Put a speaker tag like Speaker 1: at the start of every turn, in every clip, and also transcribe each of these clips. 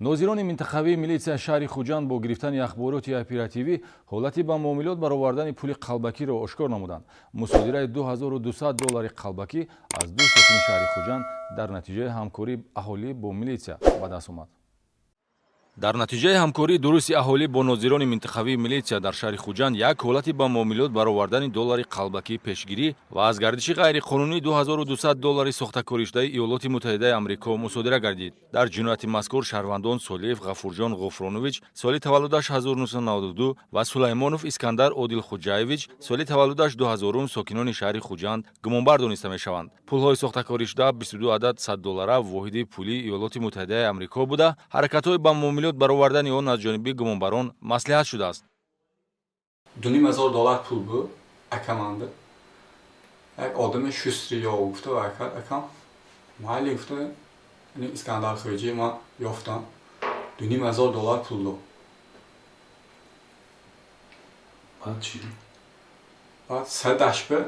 Speaker 1: Нозирони минтақавии милитсияи шаҳри Хуҷанд бо гирифтани ахбороти оперативӣ ҳолати ба муомилот баровардани пули қалбакиро ошкор намуданд. Мусодираи 2200 доллари қалбакӣ аз ду сокини шаҳри Хуҷанд дар натиҷаи ҳамкории аҳолӣ бо милитсия ба даст омад. Дар натиҷаи ҳамкории дурусти аҳолӣ бо нозирони минтақавии милитсия дар шаҳри Хуҷанд як ҳолати ба муомилот баровардани доллари қалбакӣ пешгирӣ ва аз гардиши ғайриқонунии 2200 доллари сохтакоришудаи Иёлоти Муттаҳидаи Амрико мусодира гардид. Дар ҷинояти мазкур шаҳрвандон Солиев Ғафурҷон Ғуфронович, соли таваллудаш 1992, ва Сулаймонов Искандар Одилхуҷаевич, соли таваллудаш 2000, сокинони шаҳри Хуҷанд гумонбар дониста мешаванд. Пулҳои сохтакоришуда 22 адад 100 доллара воҳиди пулии Иёлоти Муттаҳидаи Амрико буда, ҳаракатҳои ба муомилот баровардани он аз ҷониби гумонбарон маслиҳат шудааст.
Speaker 2: 2500 доллар пул буд акаманда. Як одами шустрый ё гуфта, акам майли гуфта, Искандар Хоҷи ман ёфтам, 2500 доллар пул дод.
Speaker 3: Баъд чӣ?
Speaker 2: Баъд садашба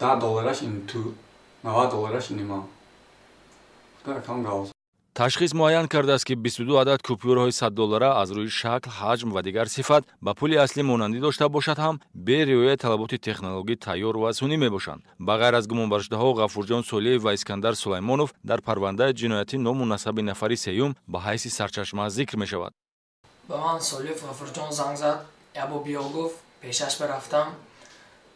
Speaker 2: 10 доллараш ин ту, 90 доллараш ини ман гуфта, акам гавз.
Speaker 1: Ташхис муайян кардааст, ки 22 адад купюраҳои 100 доллара аз рӯи шакл, ҳаҷм ва дигар сифат ба пули аслӣ монандӣ дошта бошад ҳам, бе риояи талаботи технологӣ тайёр ва сунъӣ мебошанд. Ба ғайр аз гумонбаршудаҳо Ғафурҷон Солиев ва Искандар Сулаймонов, дар парвандаи ҷиноятӣ ному насаби нафари сеюм ба ҳайси сарчашма зикр мешавад.
Speaker 4: Ба ман Солиев Ғафурҷон занг зад, ябо биё гуфт. Пешаш барафтам.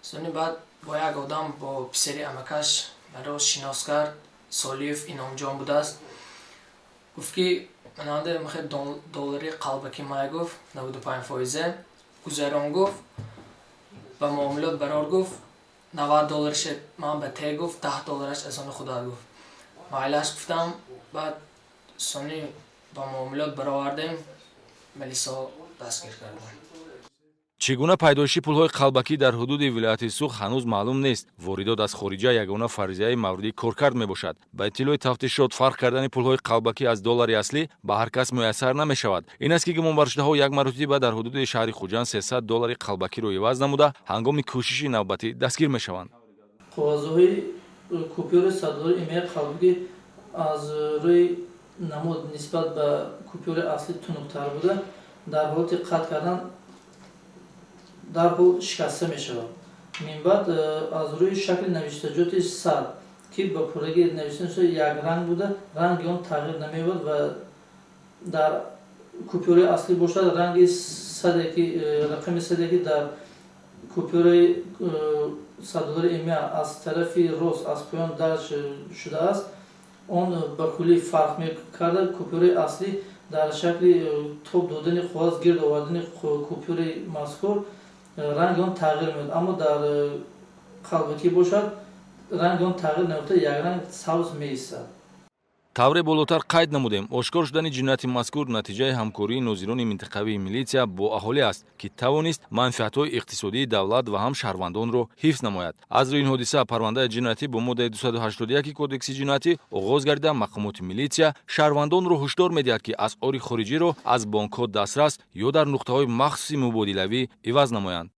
Speaker 4: Сони баъд бо як одам, бо писари амакаш маро шинос кард. Солиев Иномҷон будааст. Гуфт, ки мананде мехе доллари қалбаки май, гуфт, 95 фоизе гузарон, гуфт, ба муомилот барор, гуфт, 90 долларше ман ба те, гуфт, 10 доллараш аз они худат, гуфт. Майлаш гуфтам. Баъд сони ба муомилот баровардем, милисо дастгир кардем.
Speaker 1: Чӣ гуна пайдоиши пулҳои қалбакӣ дар ҳудуди вилояти Суғд ҳанӯз маълум нест. Воридот аз хориҷа ягона фарзияи мавриди коркард мебошад. Ба иттилои тафтишот, фарқ кардани пулҳои қалбакӣ аз доллари аслӣ ба ҳар кас муяссар намешавад. Ин аст, ки гумонбаршудаҳо як маротиба дар ҳудуди шаҳри Хуҷанд 300 доллари қалбакиро иваз намуда, ҳангоми кӯшиши навбатӣ дастгир мешаванд.
Speaker 5: Коғазҳои купюри 100 доллари имея қалбакӣ аз рӯи намуд нисбат ба купюри аслӣ тунуктар буда, дар ҳолати қатъ кардан дарҳол шикаста мешавад. Минбаъд аз рӯи шакли навиштаҷоти 100, ки ба пуррагӣ навишта шуда, якранг буда, ранги он тағйир намеёбад ва дар купюраи аслӣ бошад, ранги саде ки рақами саде, ки дар купюраи 100 доллари имя аз тарафи рост аз поён дарҷ шудааст, он ба куллӣ фарқ мекарда. Купюраи аслӣ дар шакли тоб додани коғаз, гирд овардани купюраи мазкур ранги он тағйир меёбад, аммо дар қалбакӣ бошад, ранги он тағйир наёфта, якранг сабз меистад.
Speaker 1: Тавре болотар қайд намудем, ошкор шудани ҷинояти мазкур натиҷаи ҳамкории нозирони минтақавии милитсия бо аҳолӣ аст, ки тавонист манфиатҳои иқтисодии давлат ва ҳам шаҳрвандонро ҳифз намояд. Аз рӯи ин ҳодиса парвандаи ҷиноятӣ бо моддаи 281 Кодекси ҷиноятӣ оғоз гардида, мақомоти милитсия шаҳрвандонро ҳушдор медиҳад, ки асъори хориҷиро аз бонкҳо дастрас ё дар нуқтаҳои махсуси мубодилавӣ иваз намоянд.